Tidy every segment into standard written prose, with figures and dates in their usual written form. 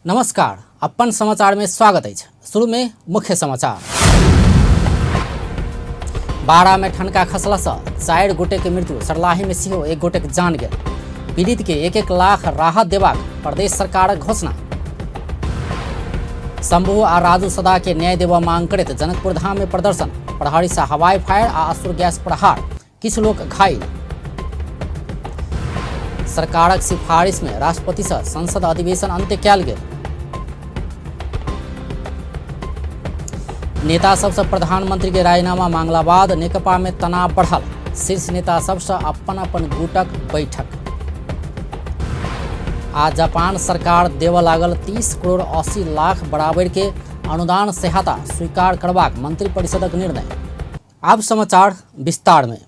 नमस्कार, अपन समाचार में स्वागत अछि। शुरू में मुख्य समाचार। बारा में ठनका खसला से 4 गोटे के मृत्यु, सरलाही में सेहो 1 गोटे के जान गेल। पीड़ित के 1-1 लाख राहत देबाक प्रदेश सरकारक घोषणा। शंभू आ राजू सदा के न्याय देबऽ मांग करैत जनकपुर धाम में प्रदर्शन, प्रहरी से हवाई फायर आ अश्रु गैस प्रहार, किछु लोक घायल। सरकारक सिफारिश में राष्ट्रपति से संसद अधिवेशन अंत्य कयल गेल। नेता सबसे प्रधानमंत्री के राजीनामा मांगला बाद नेकपा में तनाव बढ़ल, शीर्ष नेता सबसे अपन अपन गुटक बैठक। आ जापान सरकार देवऽ लागल 30 करोड़ 80 लाख बराबर के अनुदान सहायता स्वीकार करबाक मंत्रिपरिषदक निर्णय। आब समाचार विस्तार में।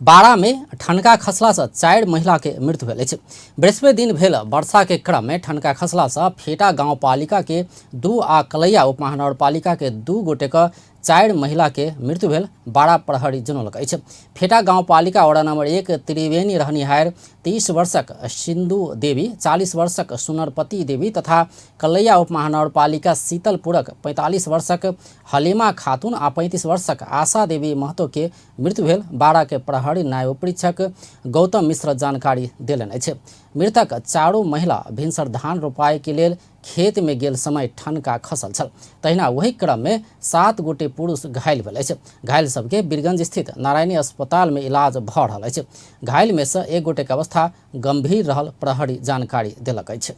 बारा में ठनका खसला से 4 महिला के मृत्यु भेल अछि। बृहस्पति दिन भेल वर्षा के क्रम में ठनका खसला से फेटा गांव पालिका के 2 आ कलैया उपमहानगर पालिका के 2 गोटे के 4 महिला के मृत्यु भेल बारा प्रहरी जनौलक अछि। फेटा गांव पालिका वडा नंबर 1 त्रिवेणी रहनिहार 30 वर्षक सिंधु देवी, 40 वर्षक सुनरपति देवी तथा कलैया उपमहानगर पालिका शीतलपुरक 45 वर्षक हलीमा खातून आ 35 वर्षक आशा देवी महतो के मृत्यु भेल बारा के प्रहरी नायब उपरीक्षक गौतम मिश्र जानकारी देलनि अछि। मृतक चारू महिला भिनसर धान रोपाई के लेल खेत में गेल समय ठनका खसल छल। तहिना वही क्रम में 7 गोटे पुरुष घायल भेल अछि। घायल सबके बीरगंज स्थित नारायणी अस्पताल में इलाज भऽ रहल अछि। घायल में से 1 गोटे के अवस्था गंभीर रहल प्रहरी जानकारी देलक अछि।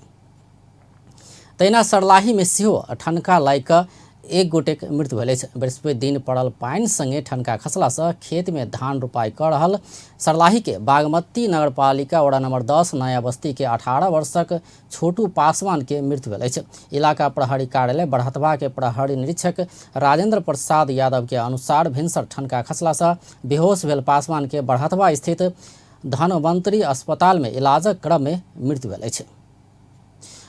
तहिना सरलाही में सेहो ठनका लागि कऽ 1 गोटे के मृत्यु भेल अछि। बृहस्पति दिन पड़ल पानि संगे ठनका खसला से खेत में धान रोपाई कऽ रहल सरलाही के बागमती नगरपालिका वडा नंबर 10 नया बस्ती के 18 वर्षक छोटू पासवान के मृत्यु भेल अछि। इलाका प्रहरी कार्यालय बरहतवा के प्रहरी निरीक्षक राजेंद्र प्रसाद यादव के अनुसार भिनसर ठनका खसला से बेहोश भेल पासवान के बरहतवा स्थित धनवंतरी अस्पताल में इलाजक क्रम में मृत्यु भेल अछि।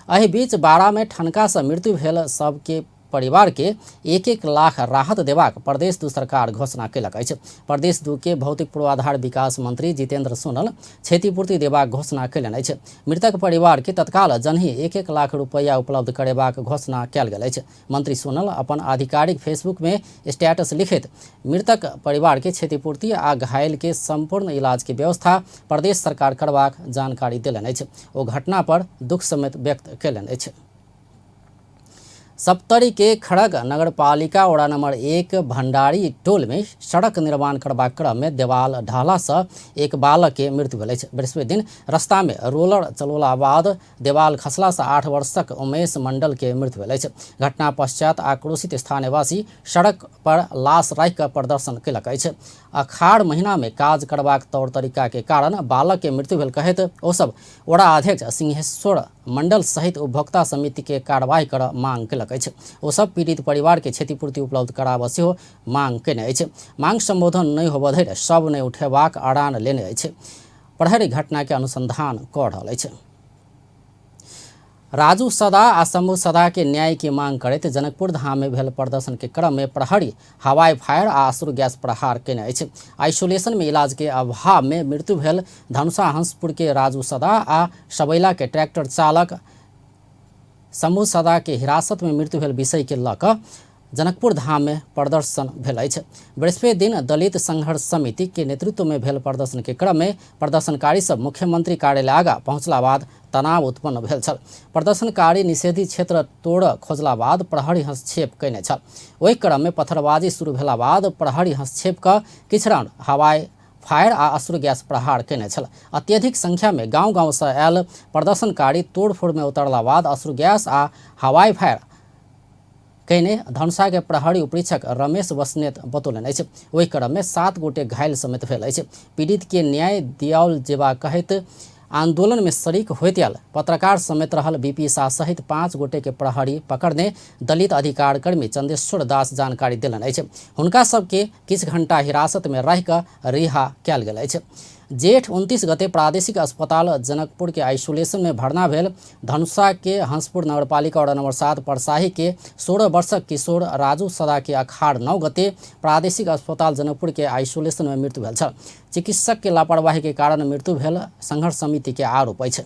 एहि बीच बारा में ठनका से मृत्यु भेल सबके परिवार के 1-1 लाख राहत देबाक प्रदेश 2 सरकार घोषणा कयलक अछि। प्रदेश 2 के भौतिक पूर्वाधार विकास मंत्री जितेंद्र सोनल क्षतिपूर्ति देबाक घोषणा कयलनि अछि। मृतक परिवार के तत्काल जनहि 1-1 लाख रुपैया उपलब्ध करेबाक घोषणा कयल गेल अछि। मंत्री सोनल अपन आधिकारिक फेसबुक में स्टेटस लिखैत मृतक परिवार के क्षतिपूर्ति आ घायल के संपूर्ण इलाज के व्यवस्था प्रदेश सरकार करबाक जानकारी देलनि अछि। ओ घटना पर दुख समेत व्यक्त कयलनि अछि। सप्तरी के खड़ग नगरपालिका वडा नंबर 1 भंडारी टोल में सड़क निर्माण करबाक क्रम में देवाल ढहला से एक बालक के मृत्यु भेल अछि। बृहस्पति दिन रास्ता में रोलर चलौला बाद देवाल खसला से 8 वर्षक उमेश मंडल के मृत्यु भेल अछि। घटना पश्चात आक्रोशित स्थानीयवासी सड़क पर लाश राखि कऽ प्रदर्शन कयलक अछि। अखाड़ महीना में काज करबाक तौर तरीका के कारण बालक के मृत्यु भेल कहैत ओ सब वडा अध्यक्ष सिंहेश्वर मंडल सहित उपभोक्ता समिति के कार्रवाई कर मांग कयलक अछि। ओ सब पीड़ित परिवार के क्षतिपूर्ति उपलब्ध कराबऽ सेहो मांग कयने अछि। मांग संबोधन नहि होबऽ धरि शव नहि उठेबाक अड़ान लेने अछि। प्रहरी घटना के अनुसंधान कऽ रहल अछि। राजू सदा आ शंभू सदा के न्याय के मांग करैत जनकपुर धाम में भेल प्रदर्शन के क्रम में प्रहरी हवाई फायर आ अश्रु गैस प्रहार कयने अछि। आइसोलेशन में इलाज के अभाव में मृत्यु भेल धनुषा हंसपुर के राजू सदा आ सबैला के ट्रैक्टर चालक शंभू सदा के हिरासत में मृत्यु भेल विषय के लऽ कऽ जनकपुर धाम में प्रदर्शन भेल अछि। बृहस्पति दिन दलित संघर्ष समिति के नेतृत्व में भेल प्रदर्शन के क्रम में प्रदर्शनकारी सब मुख्यमंत्री कार्यालय आगा पहुंचला बाद तनाव उत्पन्न भेल छल। प्रदर्शनकारी निषेधित क्षेत्र तोड़ खोजला बाद प्रहरी हस्तक्षेप कयने छल। ओहि क्रम में पत्थरबाजी शुरू भेला बाद प्रहरी हस्तक्षेप कऽ किछु राउंड हवाई फायर आ अश्रु गैस प्रहार कयने छल। अत्यधिक संख्या में गांव गांव से आयल प्रदर्शनकारी तोड़फोड़ में उतरला बाद अश्रु गैस आ हवाई फायर कयने धनुषा के प्रहरी उपरीक्षक रमेश बस्नेत बतौलनि अछि। ओहि क्रम में 7 गोटे घायल समेत भेल अछि। पीड़ित के न्याय दियाओल जेबा कहैत आंदोलन में शरीक होइत आयल पत्रकार समेत रहल बीपी शाह सहित 5 गोटे के प्रहरी पकड़ने दलित अधिकार कर्मी चंदेश्वर दास जानकारी देलनि अछि। हुनका सबके किछु घंटा हिरासत में रहि कऽ रिहा कयल गेल अछि। जेठ 29 गते प्रादेशिक अस्पताल जनकपुर के आइसोलेशन में भर्ना भेल धनुषा के हंसपुर नगरपालिका वार्ड नंबर 7 परसाही के 16 वर्षक किशोर राजू सदा के अखाड़ 9 गते प्रादेशिक अस्पताल जनकपुर के आइसोलेशन में मृत्यु भेल छल। चिकित्सक के लापरवाही के कारण मृत्यु भेल संघर्ष समिति के आरोप अछि।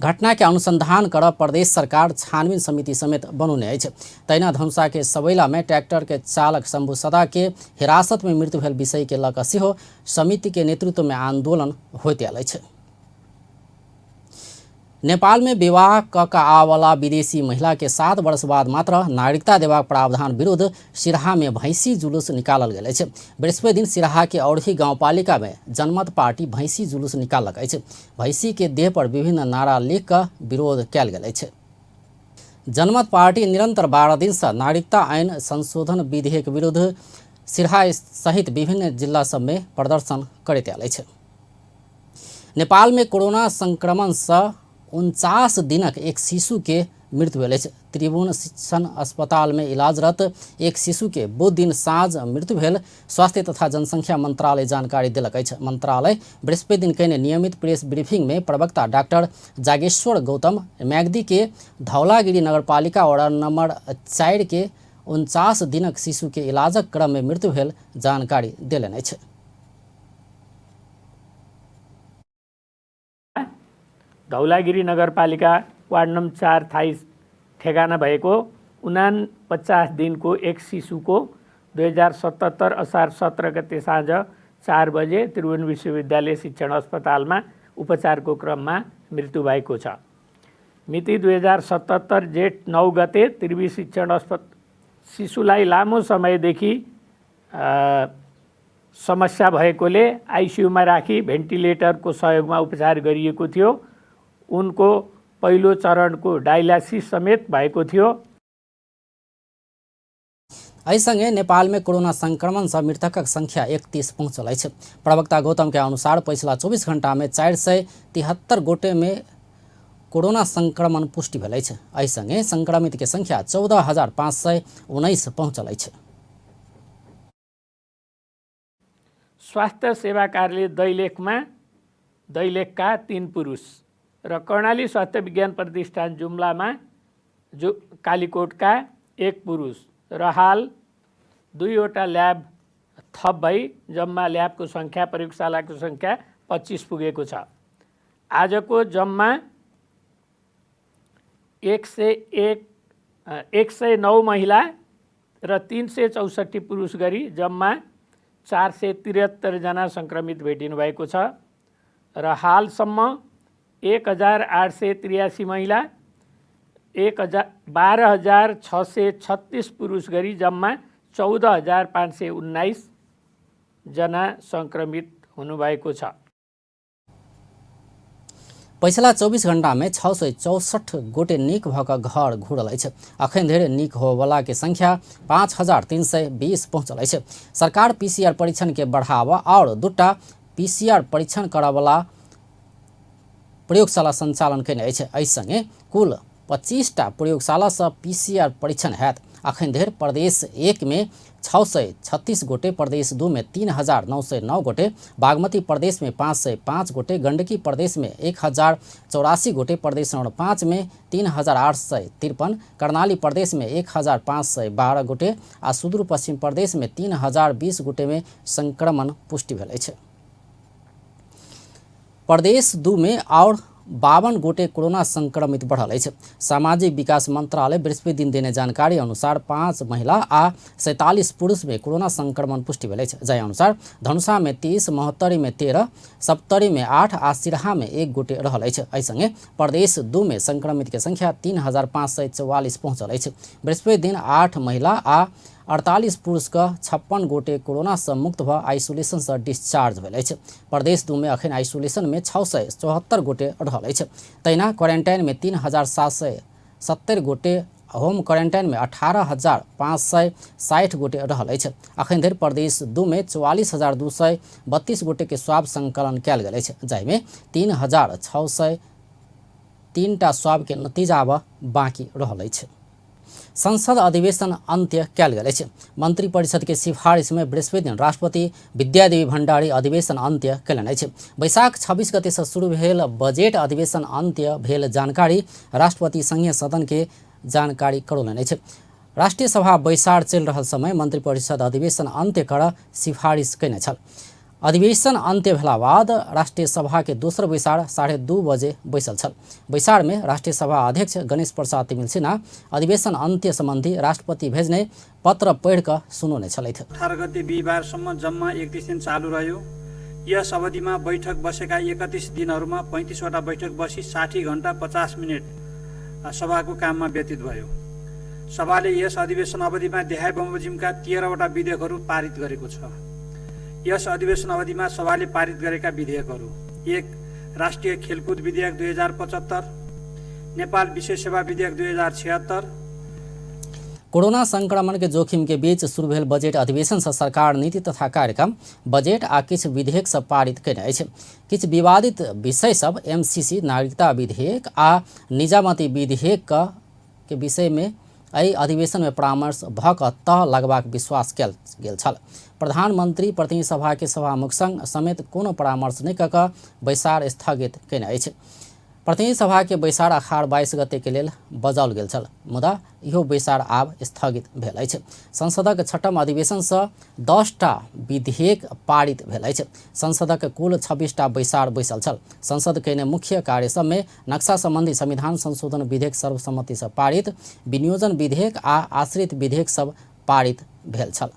घटना के अनुसंधान कर प्रदेश सरकार छानबीन समिति समेत बनौने अछि। तहिना धनुषा के सबैला में ट्रैक्टर के चालक शंभू सदा के हिरासत में मृत्यु भेल विषय के लऽ कऽ सेहो समिति के नेतृत्व में आंदोलन होइत आयल अछि। नेपाल में विवाह क कऽ आवला विदेशी महिला के 7 वर्ष बाद मात्र नागरिकता देबाक प्रावधान विरुद्ध सिरहा में भैंसी जुलूस निकालल गेल अछि। बृहस्पति दिन सिरहा के औरही गाउँपालिका में जनमत पार्टी भैंसी जुलूस निकाललक अछि। भैंसी के देह पर विभिन्न नारा लिख कऽ विरोध कयल गेल अछि। जनमत पार्टी निरंतर 12 दिन से नागरिकता ऐन संशोधन विधेयक विरुद्ध सिरहा सहित विभिन्न जिला सब में प्रदर्शन करैत आयल अछि। नेपाल में कोरोना संक्रमण से 49 दिनक एक शिशु के मृत्यु भेल अछि। त्रिभुवन शिक्षण अस्पताल में इलाजरत एक शिशु के बुध दिन साँझ मृत्यु भेल स्वास्थ्य तथा जनसंख्या मंत्रालय जानकारी देलक अछि। मंत्रालय बृहस्पति दिन कयने नियमित प्रेस ब्रीफिंग में प्रवक्ता डॉक्टर जागेश्वर गौतम मैगदी के धौलागिरी नगरपालिका वार्ड नंबर 4 के 49 दिनक शिशु के इलाजक क्रम में मृत्यु भेल जानकारी देलनि अछि। धौलागिरी नगरपालिका वार्ड नम्बर 4 थाई ठेगाना भएको 49 दिनको एक शिशुको 2077 असार 17 गते साँझ 4 बजे त्रिभुवन विश्वविद्यालय शिक्षण अस्पतालमा उपचारको क्रममा मृत्यु भएको छ। मिति 2077 जेठ 9 गते त्रिवी शिक्षण अस्पताल शिशुलाई लामो समयदेखि समस्या भएकोले आइसियुमा राखी भेन्टिलेटरको सहयोगमा उपचार गरिएको थियो। उनको पहिलो चरणको डायलासिस समेत भएको थियो। एहि संगे नेपाल में कोरोना संक्रमण से मृतकक संख्या 31 पहुंचल अछि। प्रवक्ता गौतम के अनुसार पछिला 24 घंटा में 473 गोटे में कोरोना संक्रमण पुष्टि भेल अछि। एहि संगे संक्रमित के संख्या 14,519 पहुंचल अछि। स्वास्थ्य सेवा कार्यालय दैलेखमा दैलेखका 3 पुरुष र कर्णाली स्वास्थ्य विज्ञान प्रतिष्ठान जुम्लामा जो कालीकोटका 1 पुरुष र हाल 2वटा ल्याब थप भई जम्मा ल्याबको संख्या प्रयोगशालाको संख्या 25 पुगेको छ। आजको जम्मा 109 महिला र 364 पुरुष गरी जम्मा 473 जना संक्रमित भेटिनु भएको छ र हालसम्म 1883 महिला 1,000 12636 पुरुष गरी जम्मा 14,519 जना संक्रमित हुनुभएको छ। पछिला 24 घंटा में 664 गोटे नीक भऽ कऽ घर घुरल अछि। अखन धरि नीक होबयवला के संख्या 5320 पहुंचल अछि। सरकार पीसीआर परीक्षण के बढ़ावा और 2टा पीसीआर परीक्षण करयवला प्रयोगशाला संचालन कयने अछि। एहि संगे कुल 25टा प्रयोगशाला सँ पीसीआर परीक्षण हैत। अखन धरि प्रदेश 1 में 636 गोटे, प्रदेश 2 में 3909 गोटे, बागमती प्रदेश में 505 गोटे, गंडकी प्रदेश में 1084 गोटे, प्रदेश नंबर 5 में 3853, कर्णाली प्रदेश में 1512 गोटे आ सुदूर पश्चिम प्रदेश में 3020 गोटे में संक्रमण पुष्टि भेल अछि। प्रदेश 2 में और 52 गोटे कोरोना संक्रमित बढ़ल अछि। सामाजिक विकास मंत्रालय बृहस्पति दिन देने जानकारी अनुसार 5 महिला आ 47 पुरुष में कोरोना संक्रमण पुष्टि भेल अछि। जाहि अनुसार धनुषा में 30, महोत्तरी में 13, सप्तरी में 8 आ सिरहा में 1 गोटे रहल अछि। एहि संगे प्रदेश 2 में संक्रमित के संख्या 3544 पहुंचल अछि। बृहस्पति दिन 8 महिला आ 48 पुरुष के 56 गोटे कोरोना से मुक्त भ आइसोलेशन से डिस्चार्ज भेल अछि। प्रदेश 2 में अखन आइसोलेशन में 674 गोटे रहल अछि। तहिना क्वारेंटाइन में 3770 गोटे, होम क्वारेंटाइन में 18,560 गोटे रहल अछि। अखन धरि प्रदेश 2 में 44,232 गोटे के स्वाब संकलन कयल गेल अछि, जाहिमे 3603 टा स्वाब के नतीजा आब बाकी रहल अछि। संसद अधिवेशन अंत्य कयल गेल अछि। मंत्रिपरिषद के सिफारिश में बृहस्पति दिन राष्ट्रपति विद्यादेवी भंडारी अधिवेशन अंत्य कयलनि अछि। वैशाख 26 गते से शुरू भेल बजट अधिवेशन अंत्य भेल जानकारी राष्ट्रपति संघीय सदन के जानकारी करौलनि अछि। राष्ट्रीय सभा बैसार चलि रहल समय मंत्रिपरिषद अधिवेशन अंत्य कर सिफारिश कयने छल। अधिवेशन अन्त्य भेला बाद राष्ट्रिय सभा के दोसर बैसार 2:30 बजे बैसल छल। बैसार में राष्ट्रिय सभा अध्यक्ष गणेश प्रसाद तिमिल्सिना अधिवेशन अन्त्य सम्बन्धी राष्ट्रपति भेजने पत्र पढ़ि कऽ सुनौने छलथि। 18 गते बिहिबारसम्म जम्मा 31 दिन चालु रह्यो। यस अवधिमा बैठक बसेका 31 दिनहरूमा 35 वटा बैठक बसी 60 घण्टा 50 मिनट सभाको काममा व्यतीत भयो। सभाले यस अधिवेशन अवधिमा देहाय बमोजिमका 13 वटा विधेयकहरू पारित गरेको छ। यस अधिवेशन अवधिमा सभाले पारित गरेका विधेयकहरू: 1. राष्ट्रिय खेलकुद विधेयक 2075, नेपाल विशेष सेवा विधेयक 2076। कोरोना संक्रमण के जोखिम के बीच शुरू भेल बजेट अधिवेशन से सरकार नीति तथा कार्यक्रम, बजेट आ किछु विधेयक सब पारित कयने अछि। किछु विवादित विषय सब एमसीसी, नागरिकता विधेयक आ निजामती विधेयक के विषय में एहि अधिवेशन में परामर्श भऽ कऽ तह लगबाक विश्वास कयल गेल छल। प्रधानमंत्री प्रतिनिधि सभा के सभामुख संग समेत कोनो परामर्श नहि कऽ कऽ बैसार स्थगित कयने अछि। प्रतिनिधि सभा के बैसार अखार 22 गते के लेल बजाओल गेल छल, मुदा इहो बैसार आब स्थगित भेल अछि। संसदक छठम अधिवेशन से 10टा विधेयक पारित भेल अछि। संसदक कुल 26टा बैसार बैसल छल। संसद कयने मुख्य कार्य सब में नक्शा संबंधी संविधान संशोधन विधेयक सर्वसम्मति से पारित, विनियोजन विधेयक आ आश्रित विधेयक सब पारित भेल छल।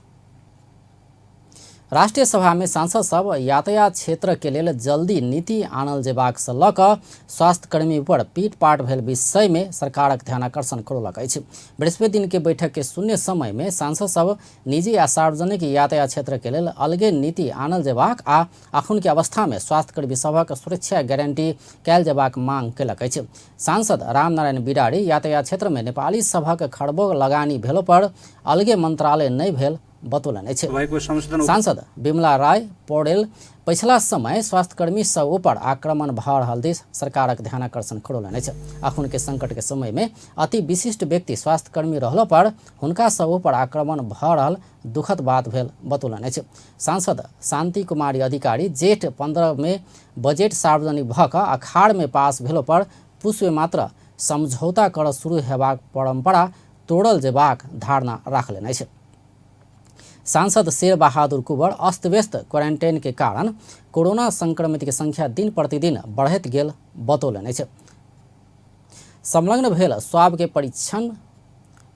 राष्ट्रिय सभा में सांसद सब यातायात क्षेत्र के लेल जल्दी नीति आनल जेबाक से लऽ कऽ स्वास्थ्यकर्मी पर पीटपाट भेल विषय में सरकारक ध्यानाकर्षण करौलक अछि। बृहस्पति दिन के बैठक के शून्य समय में सांसद सब निजी आ सार्वजनिक यातायात क्षेत्र के लेल अलगे नीति आनल जेबाक आ अखुन के अवस्था में स्वास्थ्यकर्मी सभक सुरक्षा गारंटी कयल जेबाक मांग कयलक अछि। सांसद रामनारायण बिराड़ी यातायात क्षेत्र में नेपाली सभक खरबों लगानी भेलो पर अलगे मंत्रालय नहि भेल बतौलनि अछि। सांसद विमला राय पौडेल पछिला समय स्वास्थ्यकर्मी सब ऊपर आक्रमण भऽ रहल दिस सरकारक ध्यानाकर्षण करौलनि अछि। अखुन के संकट के समय में अति विशिष्ट व्यक्ति स्वास्थ्यकर्मी रहलो पर हुनका सब ऊपर आक्रमण भऽ रहल दुखद बात भेल बतौलनि अछि। सांसद शांति कुमारी अधिकारी जेठ 15 में बजेट सार्वजनिक भऽ कऽ अखाड़ में पास भेलो पर पुष्प मात्र समझौता करऽ शुरू हेबाक परंपरा तोड़ल जेबाक धारणा राखलनि अछि। सांसद शेर बहादुर कुंवर अस्त व्यस्त क्वारंटाइन के कारण कोरोना संक्रमित के संख्या दिन प्रतिदिन बढ़ैत गेल बतौलनि अछि। संलग्न भेल स्वाब के परीक्षण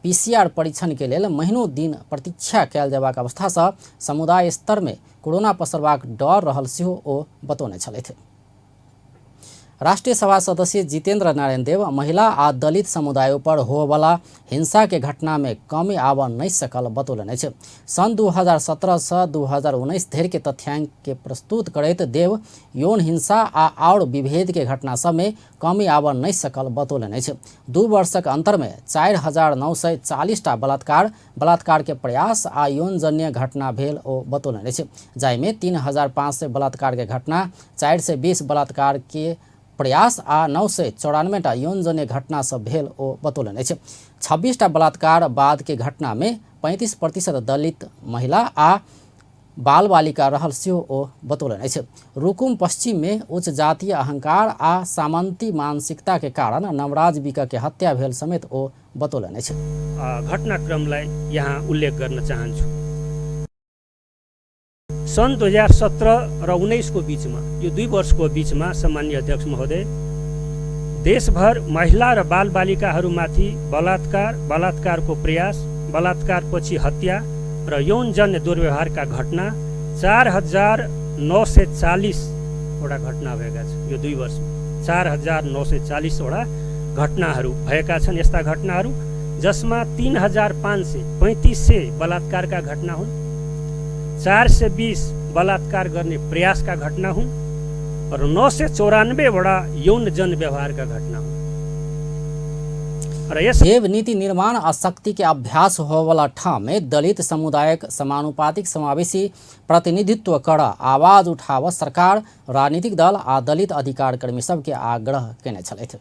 पीसीआर परीक्षण के लेल महीनों दिन प्रतीक्षा कयल जेबाक अवस्था से समुदाय स्तर में कोरोना पसरबाक डर रहल सेहो ओ बतौने छलथि। राष्ट्रिय सभा सदस्य जितेन्द्र नारायण देव महिला आ दलित समुदाय पर होवला हिंसा के घटना में कमी आबऽ नहि सकल बतौलनि अछि। सन् 2017 से 2019 धरि के तथ्यांक के प्रस्तुत करैत देव यौन हिंसा आ आओर विभेद के घटना सब में कमी आबऽ नहि सकल बतौलनि अछि। 2 वर्षक अंतर में 4940टा बलात्कार, बलात्कार के प्रयास आ यौनजन्य घटना भेल ओ बतौलनि अछि, जाहिमे 3500 बलात्कार के घटना, 420 बलात्कार के प्रयास आ 994टा यौनजन्य घटना सब भेल ओ बतौलनि अछि। 26टा बलात्कार बाद के घटना में 35% दलित महिला आ बाल बालिका रहल सेहो ओ बतौलनि अछि। रुकुम पश्चिम में उच्च जातीय अहंकार आ सामंती मानसिकता के कारण नवराज बिका के हत्या भेल समेत ओ बतौलनि अछि। घटनाक्रमलाई यहाँ उल्लेख गर्न चाहन्छु। सन् 2017 र 19 को बीचमा, यो 2 वर्षको बीचमा सम्माननीय अध्यक्ष महोदय, देशभर महिला र बालबालिकाहरूमाथि बलात्कार, बलात्कारको प्रयास, बलात्कारपछि हत्या र यौनजन्य दुर्व्यवहारका घटना 4940 वटा घटना भएका छन्। यो 2 वर्षमा 4940 वटा घटनाहरू भएका छन्। यस्ता घटनाहरू जसमा 3500 बलात्कारका घटना हुन्, 420 बलात्कार गर्ने प्रयासका घटना हुन् र 994 वटा यौनजन्य व्यवहारका घटना हुन्। र यस देव नीति निर्माण आ शक्ति के अभ्यास होवला ठाम में दलित समुदायक समानुपातिक समावेशी प्रतिनिधित्व कर आवाज उठाव सरकार, राजनीतिक दल आ दलित अधिकार कर्मी सबके आग्रह केने छलथि।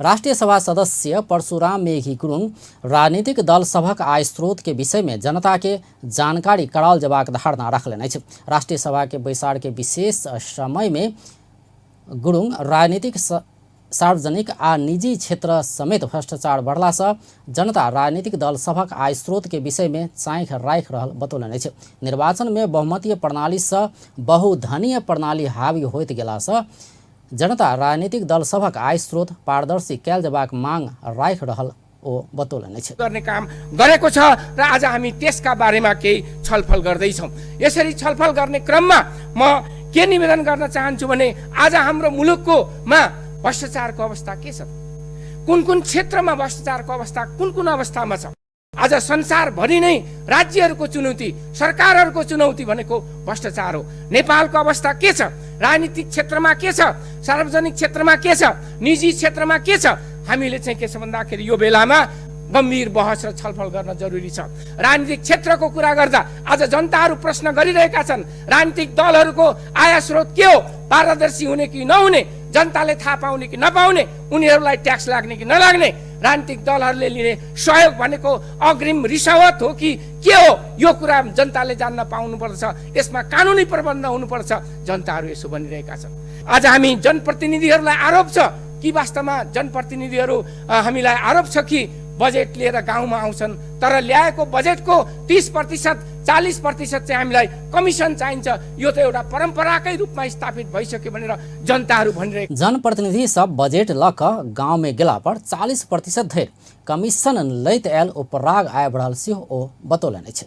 राष्ट्रिय सभा सदस्य परशुराम मेघी गुरुङ राजनीतिक दल सभक आय स्रोत के विषय में जनता के जानकारी कराओल जेबाक धारणा रखलनि अछि। राष्ट्रिय सभा के बैसार के विशेष समय में गुरुङ राजनीतिक सार्वजनिक आ निजी क्षेत्र समेत भ्रष्टाचार बढ़लासँ जनता राजनीतिक दल सभक आय स्रोत के विषय में चाँखि राखि रहल बतौलनि अछि। निर्वाचन में बहुमतीय प्रणालीसँ बहुधनीय प्रणाली हावी होइत गेलासँ जनता राजनीतिक दल सभक आय स्रोत पारदर्शी कयल जेबाक मांग राखि रहल ओ बतौलनि अछि। गर्ने काम गरेको छ र आज हामी त्यसका बारेमा केही छलफल गर्दैछौँ। यसरी छलफल गर्ने क्रममा म के निवेदन गर्न चाहन्छु भने आज हाम्रो मुलुककोमा भ्रष्टाचारको अवस्था के छ, कुन कुन क्षेत्रमा भ्रष्टाचारको अवस्था कुन कुन अवस्थामा छ। आज संसारभरि नै राज्यहरूको चुनौती, सरकारहरूको चुनौती भनेको भ्रष्टाचार हो। नेपालको अवस्था के छ, राजनीतिक क्षेत्रमा के छ, सार्वजनिक क्षेत्रमा के छ, निजी क्षेत्रमा के छ, हामीले चाहिँ के छ भन्दाखेरि यो बेलामा गम्भीर बहस र छलफल गर्न जरुरी छ। राजनीतिक क्षेत्रको कुरा गर्दा आज जनताहरू प्रश्न गरिरहेका छन्, राजनीतिक दलहरूको आय स्रोत के हो, पारदर्शी हुने कि नहुने, जनताले थाहा पाउने कि नपाउने, उनीहरूलाई ट्याक्स लाग्ने कि नलाग्ने, राजनीतिक दलहरूले लिने सहयोग भनेको अग्रिम रिसावत हो कि के हो, यो कुरा जनताले जान्न पाउनुपर्छ। यसमा कानुनी प्रबन्ध हुनुपर्छ। जनताहरू यसो भनिरहेका छन्। आज हामी जनप्रतिनिधिहरूलाई आरोप छ कि वास्तवमा जनप्रतिनिधिहरू हामीलाई आरोप छ कि बजेट लिएर गाउँमा आउँछन्, तर ल्याएको बजेटको 30% 40% चाहिँ हामीलाई कमिसन चाहिन्छ। यो त एउटा परम्पराकै रूपमा स्थापित भइसक्यो भनेर जनताहरू भनिरहेको। जनप्रतिनिधि सब बजेट ल क गाँव में गेला पर 40% धरि कमिशन लैत आयल उपराग आबि रहल सेहो ओ बतौलनि अछि।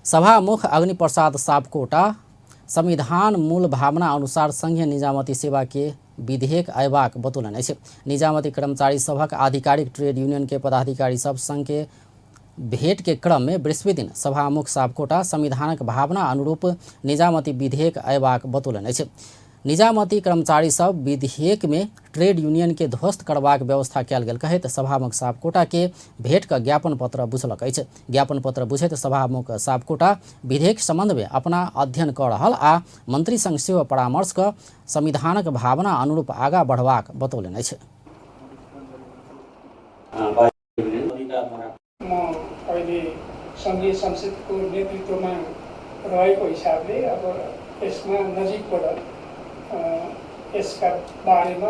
सभामुख अग्निप्रसाद सापकोटा संविधान मूल भावना अनुसार संघीय निजामती सेवा के विधेयक अयबाक बतौलनि अछि। निजामती कर्मचारी सभक आधिकारिक ट्रेड यूनियन के पदाधिकारी सब संघ के भेंट के क्रम में बृहस्पति दिन सभामुख सापकोटा संविधानक भावना अनुरूप निजामती विधेयक अयबाक बतौलनि अछि। निजामती कर्मचारी सब विधेयक में ट्रेड यूनियन के ध्वस्त करबाक व्यवस्था कयल गेल कहैत सभामुख सापकोटा के भेंट क ज्ञापन पत्र बुझलक अछि। ज्ञापन पत्र बुझैत सभामुख सापकोटा विधेयक संबंध में अपना अध्ययन क रहल आ मंत्री संग सेहो परामर्श क संविधानक भावना अनुरूप आगा बढ़बाक बतौलनि अछि। म अहिले सङ्घीय संसदको नेतृत्वमा रहेको हिसाबले अब यसमा नजिकबाट यसका बारेमा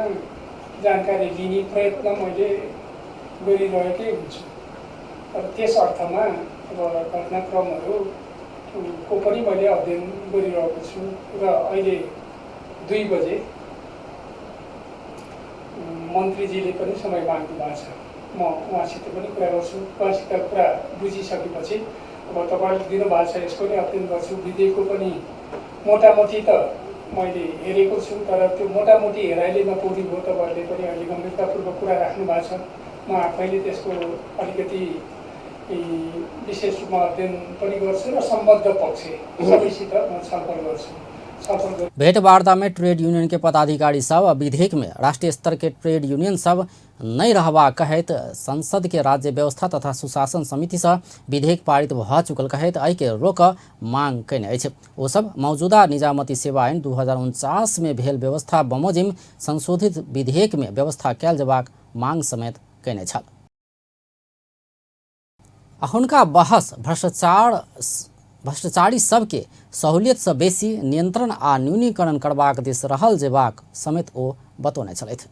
जानकारी लिने प्रयत्न मैले गरिरहेकै हुन्छु र त्यस अर्थमा अब घटनाक्रमहरू को पनि मैले अध्ययन गरिरहेको छु र अहिले 2 बजे मन्त्रीजीले पनि समय माग्नु भएको छ। म उहाँसित पनि कुरा गर्छु। उहाँसित कुरा बुझिसकेपछि अब तपाईँहरूले दिनुभएको छ यसको पनि अध्ययन गर्छु। विधेयकको पनि मोटामोटी त मैले हेरेको छु, तर त्यो मोटामोटी हेराइले नपुग्ने भयो। तपाईँहरूले पनि अहिले गम्भीरतापूर्वक कुरा राख्नु भएको छ। म आफैले त्यसको अलिकति विशेष रूपमा अध्ययन पनि गर्छु र सम्बद्ध पक्ष सबैसित म छलफल गर्छु। भेंटवार्ता में ट्रेड यूनियन के पदाधिकारी सब विधेयक में राष्ट्रीय स्तर के ट्रेड यूनियन सब नहीं रहबा कहैत संसद के राज्य व्यवस्था तथा सुशासन समिति से विधेयक पारित भ चुकल कहैत एहि के रोक मांग कयने अछि। ओ सब मौजूदा निजामती सेवा ऐन 2049 में भेल व्यवस्था बमोजिम संशोधित विधेयक में व्यवस्था कयल जेबाक मांग समेत कयने छल। आ हुनका बहस भ्रष्टाचारी सबके सहूलियत से बेसी नियंत्रण आ न्यूनीकरण करबाक दिस रहल जेबाक समेत ओ बतौने छलथि।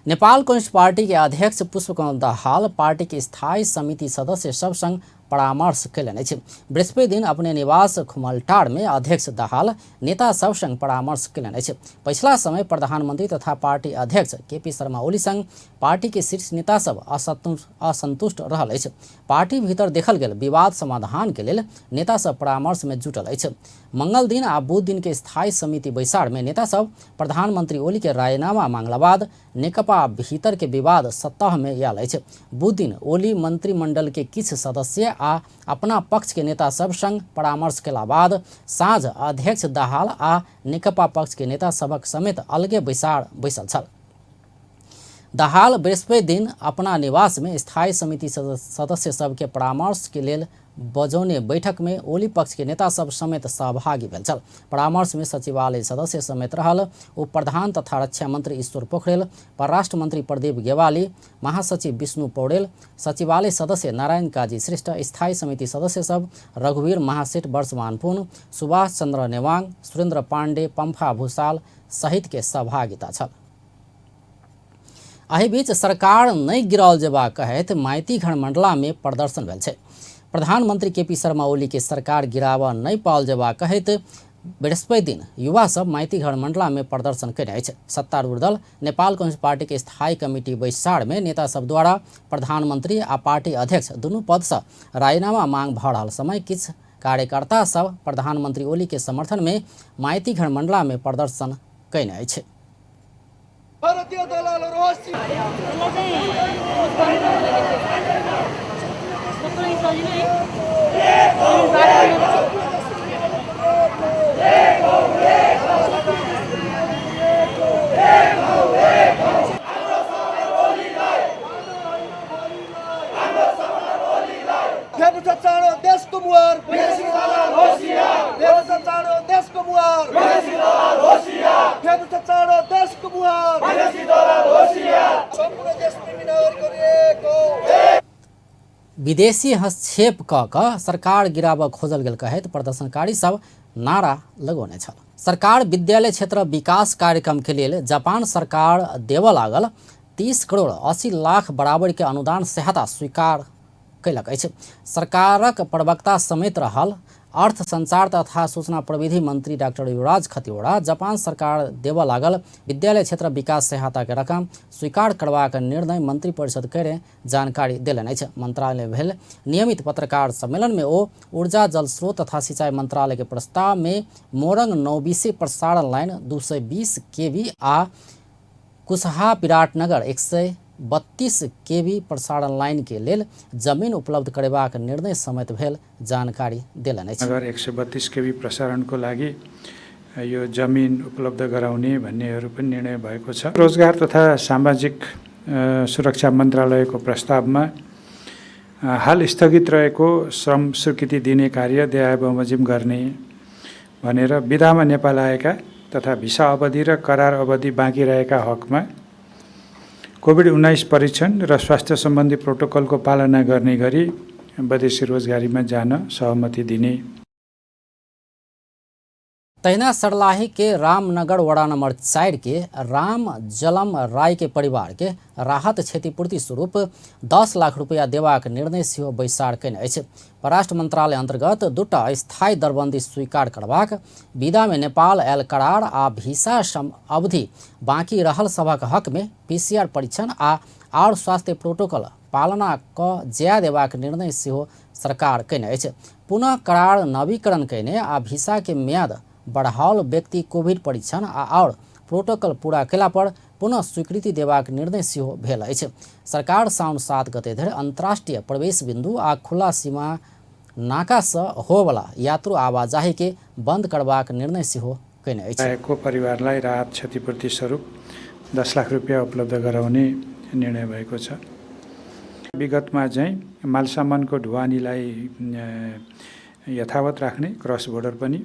नेपाल कम्युनिस्ट पार्टी के अध्यक्ष पुष्पकमल दाहाल पार्टी के स्थायी समिति सदस्य सब संग परामर्श कयलनि अछि। बृहस्पति दिन अपने निवास खुमलटार में अध्यक्ष दाहाल नेता सब संग परामर्श कयलनि अछि। पछिला समय प्रधानमंत्री तथा पार्टी अध्यक्ष केपी शर्मा ओली संग पार्टी के शीर्ष नेता सब असंतुष्ट रहल अछि। पार्टी भीतर देखल गेल विवाद समाधान के लेल नेता सब परामर्श में जुटल अछि। मंगल दिन आ बुध दिन के स्थायी समिति बैसार में नेता सब प्रधानमंत्री ओली के राजीनामा मांगला बाद नेकपा भीतर के विवाद सतह में आयल अछि। बुध दिन ओली मंत्रिमंडल के किछु सदस्य आ अपना पक्ष के नेता सब संग परामर्श केला बाद साँझ अध्यक्ष दाहाल आ नेकपा पक्ष के नेता सबक समेत अलगे बैसार बैसल छल। दाहाल बृहस्पति दिन अपना निवास में स्थायी समिति सदस्य सबके परामर्श के लेल बजौने बैठक में ओली पक्ष के नेता सब समेत सहभागी भेल छल। परामर्श में सचिवालय सदस्य समेत रहल उप प्रधान तथा रक्षा मंत्री ईश्वर पोखरेल, परराष्ट्र मंत्री प्रदीप गेवाली, महासचिव विष्णु पौडेल, सचिवालय सदस्य नारायण काजी श्रेष्ठ, स्थायी समिति सदस्य सब रघुवीर महासेठ, वर्षमान पुन, सुभाष चंद्र नेवांग, सुरेंद्र पांडे, पंफा भूषाल सहित के सहभागिता छल। एहि बीच सरकार नहि गिराओल जेबाक कहैत माइतीघर मंडला में प्रदर्शन भेल छै। प्रधानमंत्री केपी शर्मा ओली के सरकार गिराबऽ नहि पाओल जेबाक कहैत बृहस्पति दिन युवा सब माइतीघर मंडला में प्रदर्शन कयने अछि। सत्तारूढ़ दल नेपाल कम्युनिस्ट पार्टी के स्थायी कमिटी बैसार में नेता सब द्वारा प्रधानमंत्री आ पार्टी अध्यक्ष दुनू पद से राजीनामा मांग भऽ रहल समय किछु कार्यकर्ता सब प्रधानमंत्री ओली के समर्थन में माइतीघर मंडला में प्रदर्शन कयने अछि। विदेशी हस्तक्षेप कऽ सरकार गिराबऽ खोजल गेल कहैत प्रदर्शनकारी सब नारा लगौने छल। सरकार विद्यालय क्षेत्र विकास कार्यक्रम के लेल जापान सरकार देबऽ लागल 30 करोड़ 80 लाख बराबर के अनुदान सहायता स्वीकार कयलक अछि। सरकारक प्रवक्ता समेत रहल अर्थ संचार तथा सूचना प्रविधि मंत्री डॉक्टर युवराज खतिवड़ा जापान सरकार देबऽ लागल विद्यालय क्षेत्र विकास सहायता के रकम स्वीकार करबाक निर्णय मंत्रिपरिषद करे जानकारी देलनि अछि। मंत्रालय भेल नियमित पत्रकार सम्मेलन में ओ ऊर्जा जल स्रोत तथा सिंचाई मंत्रालय के प्रस्ताव में मोरंग 9 प्रसारण लाइन 220 केवी आ कुसहा विराटनगर 132 केवी प्रसारण लाइन के लेल जमीन उपलब्ध करेबाक निर्णय समेत भेल जानकारी देलनि अछि। नगर 132 केवी प्रसारणको लागि यो जमिन उपलब्ध गराउने भन्नेहरू पनि निर्णय भएको छ। रोजगार तथा सामाजिक सुरक्षा मन्त्रालयको प्रस्तावमा हाल स्थगित रहेको श्रम स्वीकृति दिने कार्य देहाबमोजिम गर्ने भनेर बिदामा नेपाल आएका तथा भिसा अवधि र करार अवधि बाँकी रहेका हकमा कोभिड-19 परीक्षण र स्वास्थ्य सम्बन्धी प्रोटोकलको पालना गर्ने गरी विदेशी रोजगारीमा जान सहमति दिने। तहिना सर्लाही के रामनगर वडा नंबर 4 के राम जलम राय के परिवार के राहत क्षतिपूर्ति स्वरूप 10 लाख रुपया देबाक निर्णय सेहो बैसार कयने अछि। परराष्ट्र मंत्रालय अंतर्गत दूटा अस्थायी दरबंदी स्वीकार करबाक, विदा में नेपाल आयल करार आ भिसा अवधि बाँकी रहल सभक हक में पीसीआर परीक्षण आ आर स्वास्थ्य प्रोटोकॉल पालना क जाय देबाक निर्णय सेहो सरकार कयने अछि। पुनः करार नवीकरण कयने आ भिसा के म्याद बढ़ाओल व्यक्ति कोविड परीक्षण आ और प्रोटोकॉल पूरा कयला पर पुनः स्वीकृति देबाक निर्णय सेहो भेल अछि। सरकार साउन 7 गते धरि अंतर्राष्ट्रीय प्रवेश बिंदु आ खुला सीमा नाका से होवला यात्रु आवाजाही के बंद करबाक निर्णय सेहो कयने अछि। को परिवारलाई राहत क्षतिपूर्ति स्वरूप 10 लाख रुपियाँ उपलब्ध गराउने निर्णय भएको छ। विगतमा चाहिँ मालसामानको ढुवानीलाई यथावत राख्ने, क्रस बोर्डर पनि,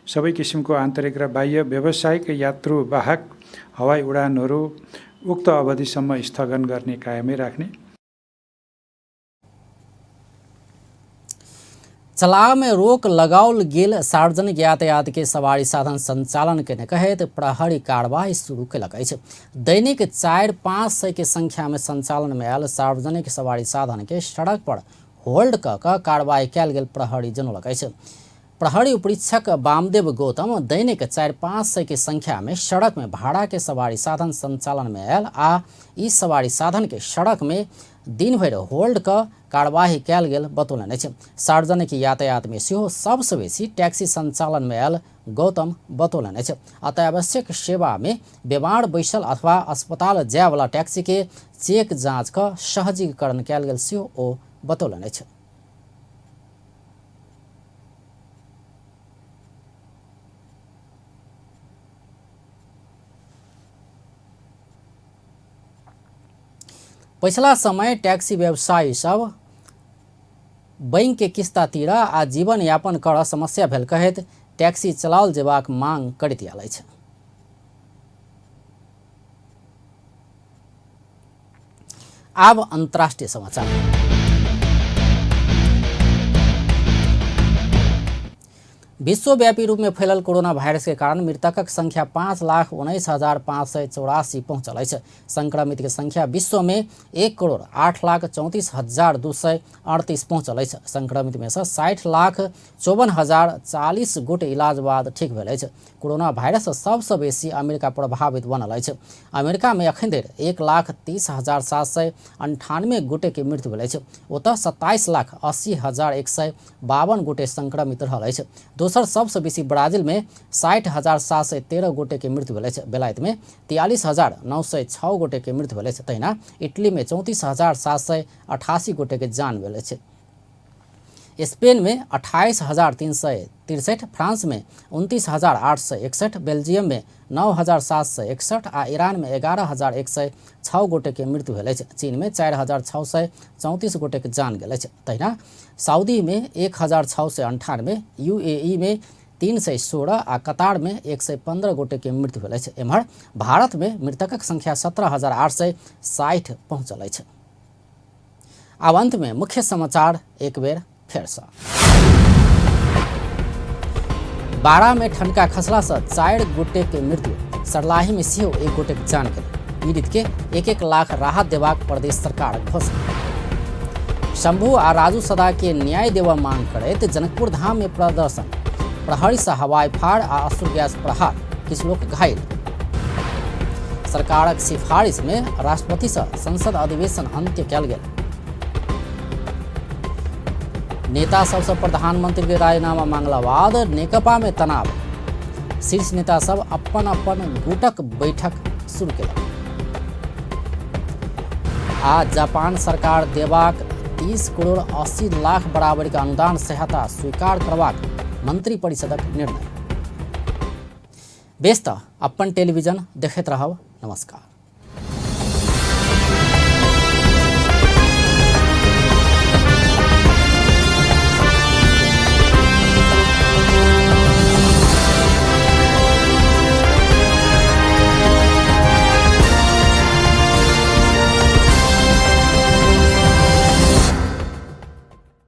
सबै किसिमको आन्तरिक र बाह्य व्यावसायिक यात्रुवाहक हवाई उडानहरू उक्त अवधिसम्म स्थगन गर्ने कायमै राख्ने। चलाव में रोक लगाओल गेल सार्वजनिक यातायात के सवारी साधन संचालन के कहैत प्रहरी कार्रवाई शुरू कयलक अछि। दैनिक 400-500 के संख्या में संचालन में आयल सार्वजनिक सवारी साधन के सड़क पर होल्ड कऽ कार्रवाई कयल गेल प्रहरी जनौलक अछि। प्रहरी उपरीक्षक वामदेव गौतम दैनिक 400-500 के संख्या में सड़क में भाड़ा के सवारी साधन संचालन में आयल आ ई सवारी साधन के सड़क में दिन भरि होल्ड क कार्रवाई कयल गेल बतौलनि अछि। सार्वजनिक यातायात में सेहो सबसँ बेसी टैक्सी संचालन में आयल गौतम बतौलनि अछि। अत्यावश्यक सेवा में बेमार बैसल अथवा अस्पताल जायवला टैक्सी के चेक जाँच क सहजीकरण कयल गेल सेहो ओ बतौलनि अछि। पछिला समय टैक्सी व्यवसायी सब बैंक के किस्ता तीरऽ आ जीवन यापन करऽ समस्या भेल कहैत टैक्सी चलाओल जेबाक मांग करैत आयल अछि। आब अंतर्राष्ट्रीय समाचार। विश्वव्यापी रूप में फैलल कोरोना वायरस के कारण मृतकक संख्या 5,19,584 पहुंचल अछि। संक्रमित के संख्या विश्व में 1,08,34,238 पहुंचल अछि। संक्रमित में से 60,54,040 गोटे इलाज बाद ठीक भेल अछि। कोरोना वायरस सबसँ बेसी अमेरिका प्रभावित बनल अछि। अमेरिका में अखन धरि 1,30,798 गोटे के मृत्यु भेल अछि। ओतऽ 27,80,152 गोटे संक्रमित रहल अछि। दोसर सबसँ बेसी ब्राजील में 60,713 गोटे के मृत्यु भेल अछि। बेलायत में 43,906 गोटे के मृत्यु भेल अछि। तहिना इटली में 34,788 गोटे के जान भेल अछि। स्पेन में 28,363, फ्रांस में 29,861, बेल्जियम में 9,761 आ ईरान में 11,106 गोटे के मृत्यु भेल अछि। चीन में 4,634 गोटे के जान गेल अछि। तहिना सऊदी में 1,698, यूएई में 316 आ कतार में 115 गोटे के मृत्यु भेल अछि। एम्हर भारत में मृतकक संख्या 17,860 पहुंचल अछि। आब अंत में मुख्य समाचार एक बेर फेरसँ। बारा में ठनका खसला से 4 गोटे के मृत्यु, सरलाही में सेहो 1 गोटे के जान गेल। पीड़ित के 1-1 लाख राहत देबाक प्रदेश सरकार घोषणा। शंभू आ राजू सदा के न्याय देवा मांग करैत जनकपुर धाम में प्रदर्शन, प्रहरी से हवाई फार आ अश्रु गैस प्रहार, किछु लोक घायल। सरकारक सिफारिश में राष्ट्रपति से संसद अधिवेशन अंत्य कयल गेल। नेता सबसे प्रधानमंत्री के राजीनामा मांगला बाद नेकपा में तनाव, शीर्ष नेता सब अपन अपन गुटक बैठक शुरू केलक। आ जापान सरकार देबाक 30 करोड़ 80 लाख बराबर के अनुदान सहायता स्वीकार करबाक मंत्रिपरिषदक निर्णय। बेस तऽ अपन टेलीविजन देखैत रहब। नमस्कार।